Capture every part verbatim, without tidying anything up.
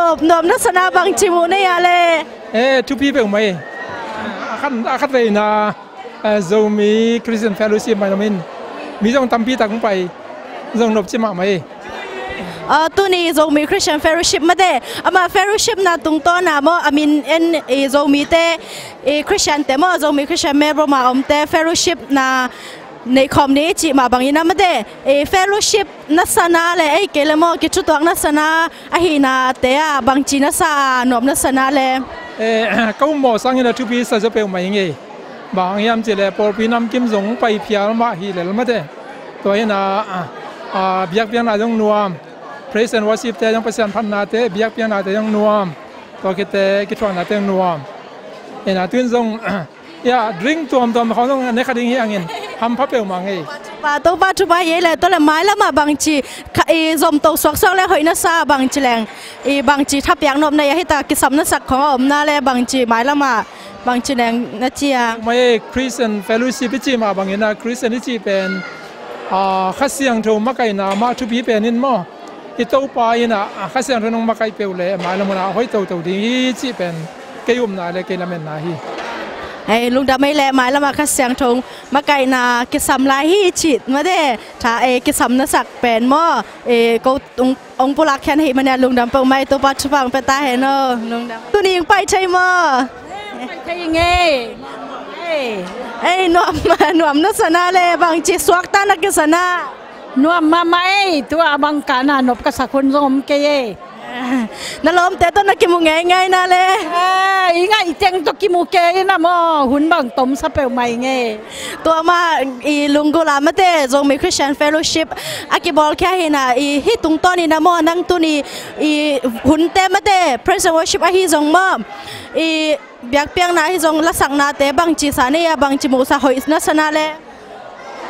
Nuam, nuam na sana bangci mu na hia le? Eh, thupi peuhmah hi. A khat, a khat veina, eh, Zomi Christian Fellowship mah in om in, mi zong tampi tak hong pai, zong nopci mahmah hi. Ah, tuni Zomi Christian Fellowship mate, amah fellowship na tungtawn a maw, a min en, i Zomite, i Christian te maw, Zomi Christian Melbourne a omte fellowship na neihkhawm ni i cih mah bangin a mate, i fellowship na sana le ei kei le maw, kithutuak na sana ahinate ah bangci na sa a, nuam na sana le? Eh, ka ummawh sangin a thupi sa zaw peuhmah hi ngei. Bang hang hiam cih leh pawlpi namkim zong pai phial mah hi lel mate. Tua hi a, a, a, biakpiakna zong nuam. Praise and worship te zong, Pasian phatnate, biakpiaknate zong nuam. Tua khit teh kithuahna teng nuam. Ina tuin zong, ya, drink tuamtuam khawng zong ne kha ding hi hangin hampha peuhmah ngei. Pa, Topa thupha hi ei le, tua le mailam ah bangci, kha, i zomto suaksuak le hoih na sa bangci leng, i bangci thapiak nop na hia, hita kisam na sak khawng a om na le bangci mailam ah bangci leng na ci a? Mai Christian Fellowship i cih mah bangin a, Christian i cih pen, a, Kha Siangtho makaihna mah thupi pen in maw. I Topa in a, a, Kha Siangtho in hong makaih peuh le mailam hun ah hoih toto ding hi cih pen kei upna le kei lametna hi. Hei, lungdam ei le, mailam ah Kha Siangtho makaihna kisam lai hi cih mate, tha, eh, kisam na sak pen maw, eh, ko tung, hong pulak khian hi mania lungdam peuhmah ei, Topa thupha hong pia ta hen aw, lungdam. Tuni hong pai thei maw? Pai thei ngei. Ei, nuam, nuam na sana le, bangci suakta na kisana? Nuam mahmah ei, tua bang ka na nop ka sak hun zong om kei ei. Na lawmte tawh na kimu ngeingai na le? Eh, i ngaih teng tawh kimu kei ina maw, hun bang tomsa peuhmah i ngei. Tua mah i lunggulh a mate, Zomi Christian Fellowship a kibawlkhia hi na, i hih tungtawn ina maw, nang tuni i hunte mate, praise and worship ahi zong maw, i biakpiakna ahi zong, lasaknate bangci sa na hia, bangci muhsa, hoih na sana le?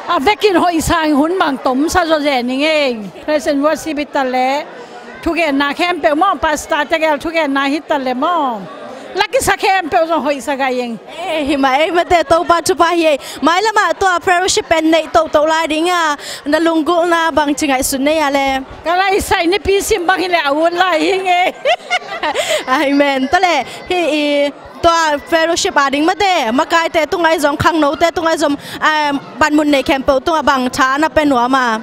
A vekin hoihsa ing, hun bang tomsa zaw zen ing ei. Praise and worship hi ta le, thugenna khempeuh maw, pastor tegel thugenna hi ta le maw, la kisa khempeuh zong hoihsa gai ing. Eh, hi mah ei mate, Topa thupha hi ei. Mailam ah tua fellowship pen neih tohtoh lai ding a, na lunggulhna bangci ngaihsun na hia le? Ka laisai nipi sim bang hi le a ut lai hi ngei. Amen. Tua le, hih i tua fellowship a ding mate, makaite tungah i zong, khangnote tungah i zong, eh, panmun nei khempeuh tungah bang tha na pia nuam a?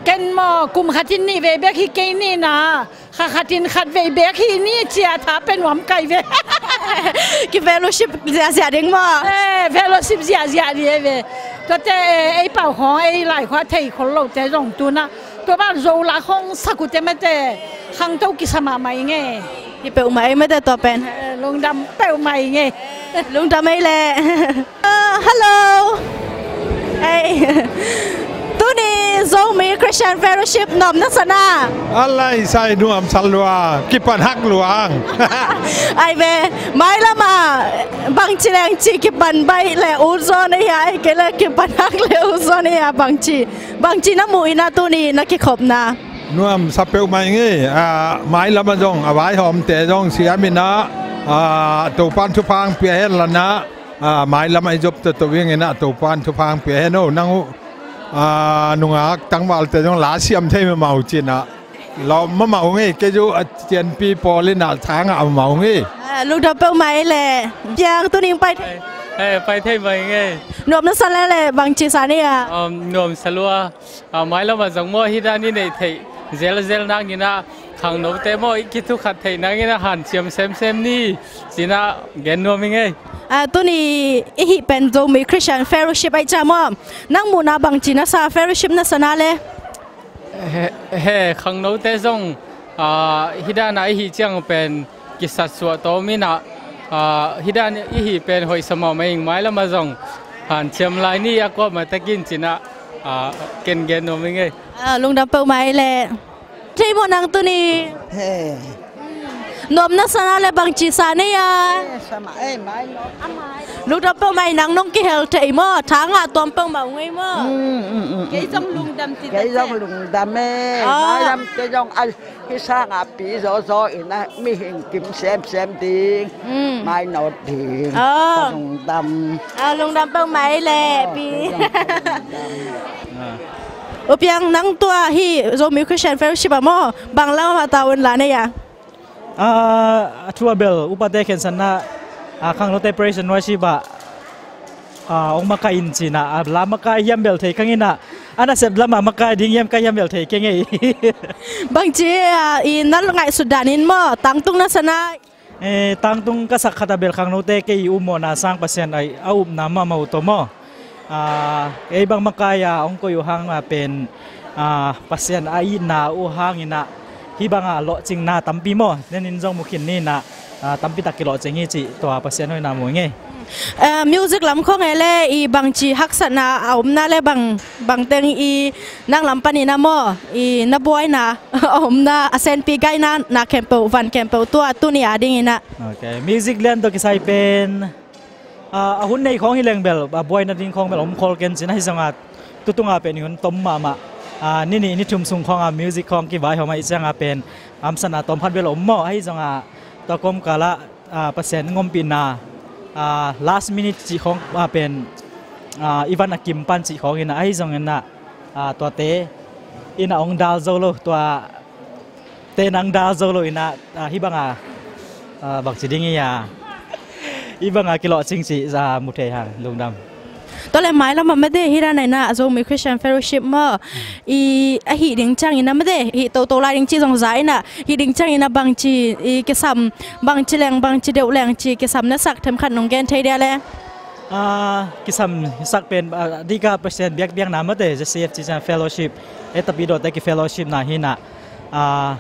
Ken maw, kum khatin nih vei bek hi kei ni na, kha khatin khat vei bek hi ni ci a tha pia nuam kei ve. Ki fellowship ziahziah ding maw? Eh, fellowship ziahziah ding ei ve. Tuate, eh, ei pau khawng, ei lai khua thei khol lote zong tu na, tua bang Zo la khawng sak uh te mate, khangto kisa mahmah i ngei. Hi peuhmah ei mate tua pen. Eh, lungdam peuhmah i ngei. Lungdam ei le. Ah, hello. Ei. Tuni Zomi Christian Fellowship nuam na sana? A laisai nuam sa lua, kipan hak lua ang. Ai ve, mailam ah bangci leng ci, kipan baih le ut zaw na hia, ei kei le kipan hak le ut zaw na hia, bangci, bangci na muh ina tuni na kikhopna? Nuamsa peuhmah i ngei, ah, mailam ah zong a vaihawmte zong siam ina, ah, Topan thupha hong pia hen la na, ah, mailam ah i zop toto ing ina Topan thupha hong pia hen aw, nang uh, ah, nungak tangvalte zong la siam thei mahmah uh ci ina, lawm mahmah uh ngei, kei zu a cianpi pawl ina tha ngah mahmah uh ngei. Ah, lungdam peuhmah ei le. Piang tuni hong pai thei? Eh, pai thei mah i ngei. Nuam na sa le le, bangci sa na hia? Um, nuamsa lua. Ah, mailam ah zong maw, hih dan i neih theih zelzel nak ina, khangnote maw, i kithukhat theih nak ina hanciam semsem ni ci ina gen nuam i ngei. Ah, tuni i hih pen Zomi Christian Fellowship ahi ciang maw, nang muhna bangci na sa, fellowship na sana le? He, he, khangnote zong, ah, hih dan a i hih ciang pen kisatsuah tawm ina, ah, hih dan i hih pen hoihsa mahmah ing, mailam ah zong hanciam lai ni a kuamah takin ci ina, ah, ken gen nuam i ngei. Ah, lungdam peuhmah ei le. Thei maw nang tuni? He. Nuam na sana le, bangci sa na hia? Eh, sa mah, eh, mai lo. Lungdam peuhmah ei, nang nong kihel thei maw, tha ngah tuam peuhmah uh ngei maw? Mm, mm, mm, kei zong lungdam ci ta, kei zong lungdam eh. Ah. Mailamte zong a, hih sangah pi zawzaw ina, mihing kim semsem ding. Mm. Mainawt ding. Ah. Lungdam. Ah, lungdam peuhmah ei le, pi. Kei zong lungdam. Ah. U Piang, nang tua hih Zomi Christian Fellowship ah maw, bang lam ah tavuan la nei a? Ah, a thu a bel upate khensatna, ah, khangnote praise and worship ah, ah, hong makai in cihna, ah, la makai hiam bel thei keng in ah, a nasep lam ah makai ding hiam ka hiam bel thei keng ei. Bangci, ah, i na ngaihsut dan in maw, tangtung na sa na? Eh, tangtung ka sak khat a bel khangnote kei i upmawhna sang Pasian a, a upna mahmah uh tawh maw. Ah, ei bang makai a hong koih uh hang a pen, ah, Pasian a itna uh hang in ah, hih bang a lawhcingna tampi maw, nen in zong mu khin ni in ah, ah, tampi tak kilawhcing hi cih tua Pasian hoihna mu ing ei. Eh, music lam khawng e le i bangci haksatna a omna le bang, bang teng i nang lam panin ah maw, i na buaina a omna, a senpi gaina na khempeuh, van khempeuh tua tuni a ding in ah. Ok, music lian tawh kisai pen, ah, a hun nei khawng hi leng bel, a buaina ding khawng bel om khol ken cin, ahi zong a tutung a pen i hun tom mahmah. Ah, ni nih ni thum sung khawng a music khawng kivaihawm ahih ciang a pen, hamsatna tawm khat bel om maw, ahi zong a tua kawmkal ah, ah, Pasian ngompihna, ah, last minute cih khawng a pen, ah, i van a kim pan cih khawng in ah, ahi zong in ah, ah, tuate in ah hong dal zo lo, tuate in ah hong dal zo lo in ah, ah, hih bang a, ah, bangci ding hi a, hih bang a kilawhcing cih, ah, mu thei hang, lungdam. Tua le mailam ah mate, hih dan a in ah Zomi Christian Fellowship maw, i a hih ding ciang in ah mate, hih toto lai ding ci zong za in ah, hih ding ciang in ah bangci i kisam, bangci leng, bangci deuh leng ci kisam na sak themkhat nong gen thei dia le? Ah, kisam sak pen, ah, dika Pasian biakpiakna mate, Z C F ci ciang fellowship, e tapi dawte ki fellowship na hi in ah, ah,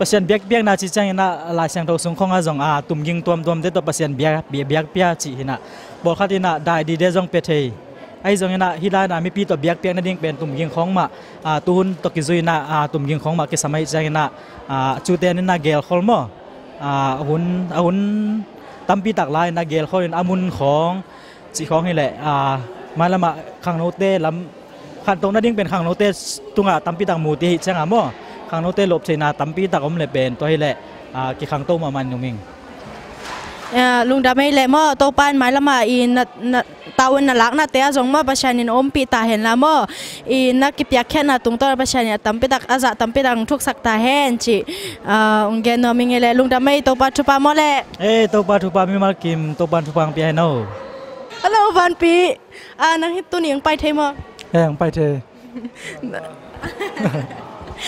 Pasian biakpiakna ci ciang in ah Lai Siangtho sung khawng ah zong, ah, tumging tuamtuamte tawh Pasian biak, biak, biakpia cih hi in ah, pawlkhat in ah dai dide zong pia thei. Ahi zong in ah hih lai in ah mipi tawh biakpiak nading pen tumging khawng mah, ah, tuhun tawh kizui in ah, ah, tumging khawng mah kisam ahih ciang in ah, ah, cute in ah gelkhol maw. Ah, a hun, a hun tampi tak lai in ah gelkhol in a mun khawng cih khawng hi leh, ah, mailam ah khangnote lam, khantoh nading pen khangnote tungah tampi tak mu ti ahih ciang a maw, khangnote lawptheihna tampi tak om leh pen tua hi leh, ah, kikhangto mahmah in um ing. Ah, lungdam ei le maw, Topa in mailam ah i na, na, tavuan na laknate ah zong maw, Pasian in ompih ta hen la maw, i na kipiakkhiatna tungtawn ah Pasian in a tampi tak, a zah tampi tak hong thuksak ta hen cih, ah, hong gen nuam ing ei le, lungdam ei, Topa thupha maw le. Eh, Topa thupha mimal kim, Topa thupha hong pia hen aw. Hello, Vanpi. Ah, nang hih tuni hong pai thei maw? Eh, hong pai thei.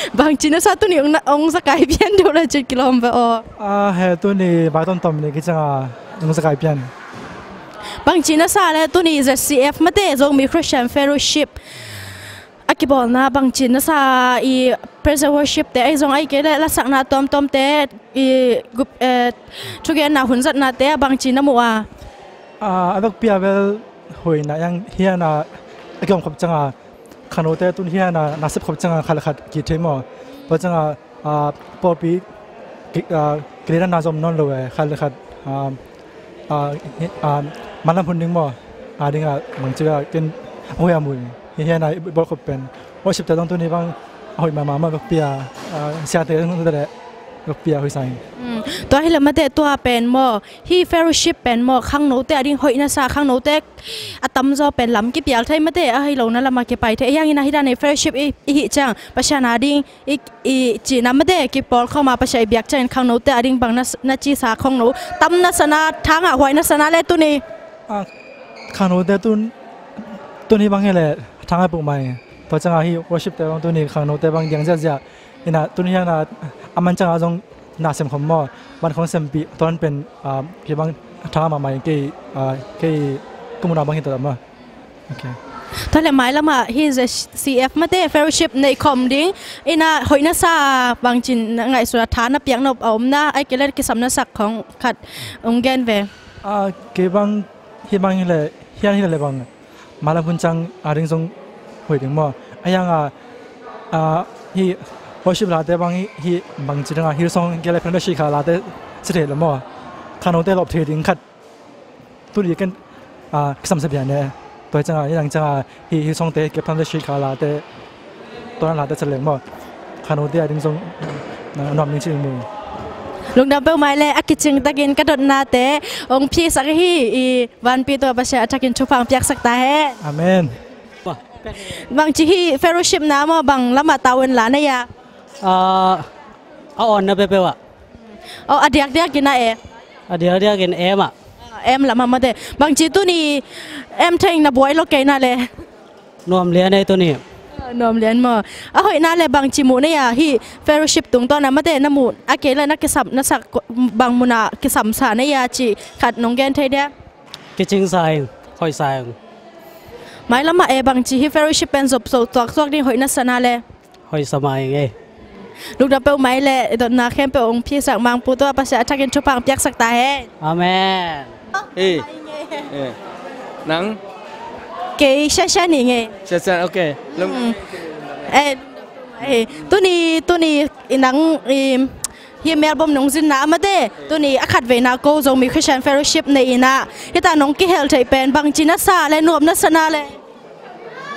Bangci na sa tuni hong na, hong zakai pian deuh le cin kilawm ve aw. Ah, he tuni vai tomtom ni kiciang a hong zakai pian. Bangci na sa le tuni Z C F mate, Zomi Christian Fellowship a kibawlna bangci na sa, i praise and worship te ahi zong ahih kei le lasakna tuamtuamte, i gup, eh, thugenna hunzatnate ah bangci na mu a? Ah, a vekpi a bel hoihna hiang hian a, a kiom khop ciang a, khangnote tun hian a, na sep khop ciang a khat le khat ki thei maw. Tua ciang a, ah, pawlpi ki, ah, kiledanna zom nawn lo e, khat le khat, ah, ah, hi, ah, manlam hun ding maw, a ding a bangci a ken a hoih a mu hi. Hian a i bawlkhop pen worship te zong tuni bang a hoih mahmah maw, vekpi a, ah, siate zong te le vekpi a hoih sa hi. Mm. Tua hi le mate, tua pen maw, hih fellowship pen maw, khangnote a ding hoih na sa, khangnote a tamzaw pen lam kipial thei mate, ahi lo na lam a kipai thei. Hiang in a hih dan a fellowship i, i hih ciang Pasian a ding i, i cihna mate, kipawlkhawm a Pasian i biak ciangin khangnote a ding bang na, na ci sa khawng no, tam na sa na, thangah huai na sa na le tuni? Ah, khangnote tun, tuni bang hi le thangah puk mai. Tua ciangah hih worship te bang tuni khangnote bang diang ziahziah. In a tuni hiang a, a man ciangah zong na sem khawm maw, man khawng sempih, tua pen, ah, hih bang thangah mahmah in kei, ah, kei ka muhna bang hi ta maw. Ok. Tua le mailam ah hih Z C F mate fellowship neih khawm ding in a hoih na sa, bangcin na ngaihsut a tha na piak nop a om na, ahih kei le kisam na sak khawng khat hong gen ve. Ah, kei bang, hih bang hi le, hian hi le bang mailam hun ciang a ding zong hoih ding maw. A hiang a, ah, hih worship late bang hih, hih bangci dang a Hillsong kei le Planet Shika late si thei le maw. Khangnote lawp thei ding khat tuni ken, ah, kisam sa bia ne. Tua hi ciang a, hih dang ciang a, hih, hih songte, kei Planet Shika late, tua late sa leng maw. Khangnote a ding zong, ah, nuam ding ci ding mu. Lungdam peuhmah le, a kicing takin ka dotnate hong phisak hi, i Vanpi tawh Pasian a thakin thupha hong piaksak ta hen. Amen. Bangci hi fellowship na maw, bang lamah tavuan la na hia? Ah, a awn na peuhpeuh ah. Oh, a diakdiak in a e. A diakdiak in em ah. Em lamah mate. Bangci tuni em theng na buai lo kei na le. Nuam lian ei tuni. Nuam lian maw. A hoihna le bangci muh na hia hi fellowship tungtawn ah mate na muh a kei le na kisam na sak bang munah kisamsa na hia cih khat nong gen thei dia? Kicingsa ing, hoihsa ing. Mailamah e bangci hi fellowship pen zop so tuaksuak ding hoih na sa na le. Hoihsa mah ing ei. Lungdam peuhmah ei le dotna khempeuh hong piaksak mangpu tua Pasian a thakin thupha hong piaksak ta hen. Amen. Ei. Eh. Nang? Kei Shasha ni ngei. Shasha, okay. Lung- Mm. Eh, eh, tuni, tuni inang, im, hi Melbourne nong zinna a mate, tuni a khatveina ko Zomi Christian Fellowship nei inah hita nong kihel theih pen bangci na sa le nuam na sa na le?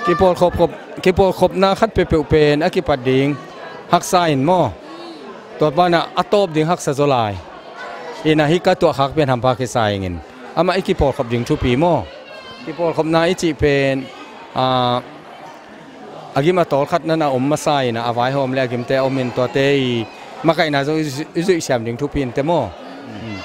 Kipawlkhop, khop, kipawlkhopna khat peuhpeuh pen a kipat ding haksa in maw? Tua banah a tawp ding haksa zaw lai. Inah hi ka tuahkhak pen hampha kisa ingin. Amah i kipawlkhop ding thupi maw? Kipawlkhopna i cih pen, ah, a gim a tawl khat na na om masa inah a vaihawm le a gimte a om in tuate i makaihna zong i zu-, i zuihsiam ding thupi in te maw? Mm.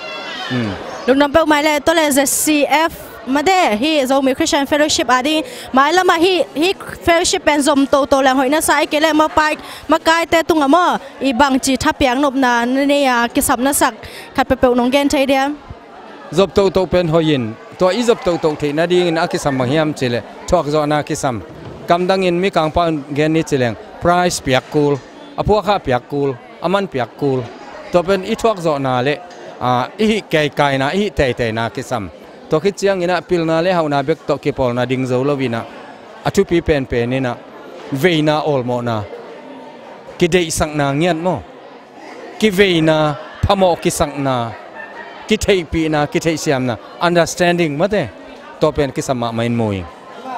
Mm. Lungdam peuhmah ei le tua le Z C F mate hi Zomi Christian Fellowship a ding mailamah hi, hi fellowship pen zom toto leng hoih na sa ei kei le mapai makaite tungah maw i bangci thapiak nopna na nei a kisam na sak khat peuhpeuh nong gen thei dia? Zop tohtoh pen hoih in, tua i zop tohtoh theih nadingin a kisam bang hiam cileh thuakzawhna kisam. Kamdangin mikangpa gen ni cileng prize piak kul, a phuakha piak kul, a man piak kul. Tua pen i thuakzawhna le, ah, i hih keikaina, i hih teiteina kisam. Tua khit cianginah pilna le hauhna bek tawh kipawlna ding zo loinah a thupi penpeninah veina awlmawhna, kideihsakna ngiat maw? Kiveina, phamawh kisakna, kitheihpihna, kitheihsiamna, understanding mate. Tua pen kisam mahmah in mu ing.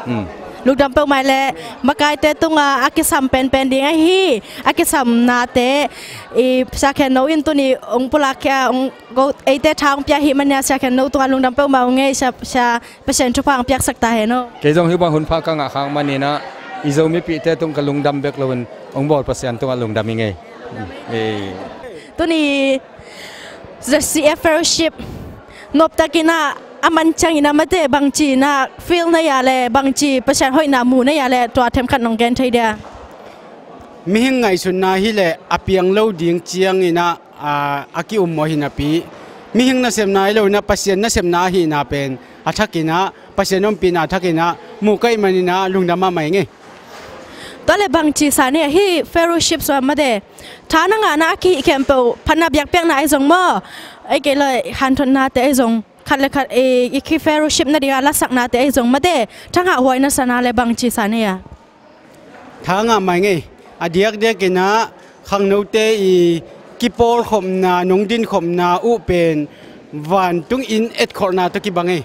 Mm. Lungdam peuhmah ei le makaite tungah a kisam penpen ding ahi a kisamnate i Sia Khen No in tuni hong pulak khia hong go eite tha hong pia hi mania Sia Khen No tungah lungdam peuhmah ung ei Sia, Sia Pasian thupha hong piaksak ta hen aw. Kei zong hih bang hunpha ka ngah khak maninah i Zomipihte tung ka lungdam bek loin hong bawl Pasian tungah lungdam ing ei. Ei. Tuni Z C F Fellowship noptakinah a man cianginah mate bangci na feel na hia le bangci Pasian hoihna mu na hia le tua themkhat nong gen thei dia? Mihing ngaihsutna hileh a piang lo ding cianginah a, a ki-ummawh hi napi mihing nasepna hi loinah Pasian nasepna ahihna pen a thakinah Pasian ompihna a thakinah muh ka hih maninah lungdam mahmah ing ei. Tua le bangci sa ni a hi fellowship suah mate tha na ngahna a kihih khempeuh phatna biakpiakna ahi zong maw? Ei kei le hanthotnate ahi zong khat le khat i, i ki fellowship nadinga lasaknate ahi zong mate tha ngah huai na sa na le bangci sa ni a? Tha ngah mai ngei. A diakdiakinah khangnote i kipawlkhopna nong dinkhopna uh pen vantungin etkholhna tawh kibang ei.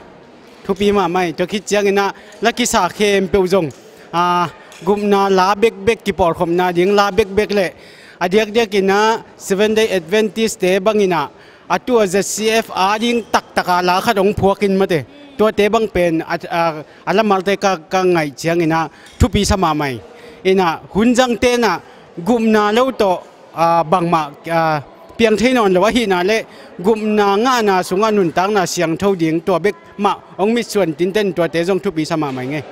Thupi mahmah ei. Tua khit cianginah la kisa khempeuh zong a, gupna la bekbek kipawlkhopna ding la bekbek le a diakdiakinah Seven Day Adventist-te banginah a tua Z C F a ding taktaka la khat hong phuakin mate tuate bang pen a, a, a lamalte ka, ka ngaih cianginah thupi sa mahmah ei. Inah hunzang tenah gupna lo tawh a, bangmah a, piang thei nawn lo ahihna le gupna ngahna sungah nuntakna siangtho ding tua bek mah hong mitsuan tinten tuate zong thupi sa mahmah ing ei.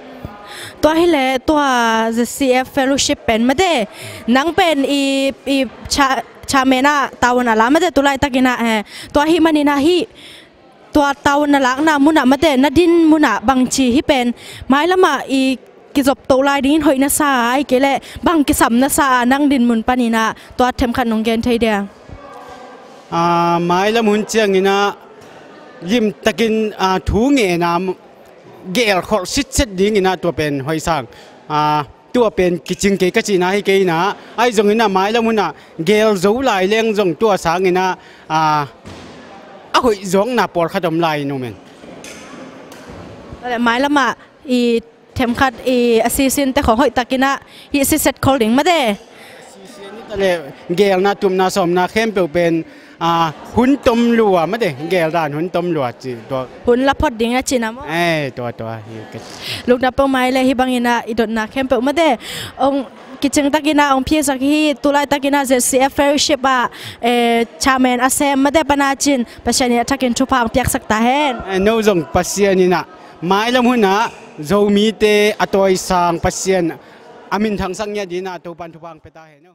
Tua hileh tua Z C F Fellowship pen mate nang pen i, i cha, chairman ah tavuan a la mate tu laitakinah eh, tua hih maninah hih tua tavuan na lakna munah mate na din munah bangci hih pen mailamah i kizoptoh lai dingin hoih na sa a, ahih kei leh bang kisam na sa a nang din mun paninah tua themkhat nong gen thei dia? A, mailam hun cianginah limtakin a, thu ngena gelkholh sitset dinginah tua pen hoih sang a, tua pen kicing kei ka cihna hi kei inah ahi zonginah mailam hunah gel zo lai leng zong tua sanginah a, a hoih zawkna pawlkhat om lai in um en. Mailamah i themkhat i a sisinte khawng hoihtakinah hih siset khol ding mate. Sisinte le gelna tupna sawmna khempeuh pen Ah, hun tom lua mate, gel dan hun tom lua ci tua. Hun la phot ding a cina maw? Eh, tua, tua. Lungdam peuhmah le, hih bangin ah i dotna khempeuh mate ong kicing takin ah ong phisak hi. Tulaitak in ah Z C F Fellowship ah, eh, chairman a sem mate pana cin, Pasian in a thakin thupha ong piaksak ta hen. Eh, no zong Pasian in ah mailam hun ah Zomite a tawisang Pasian a minthangsak ngiat dingin ah Topan thupha ong pia ta hen.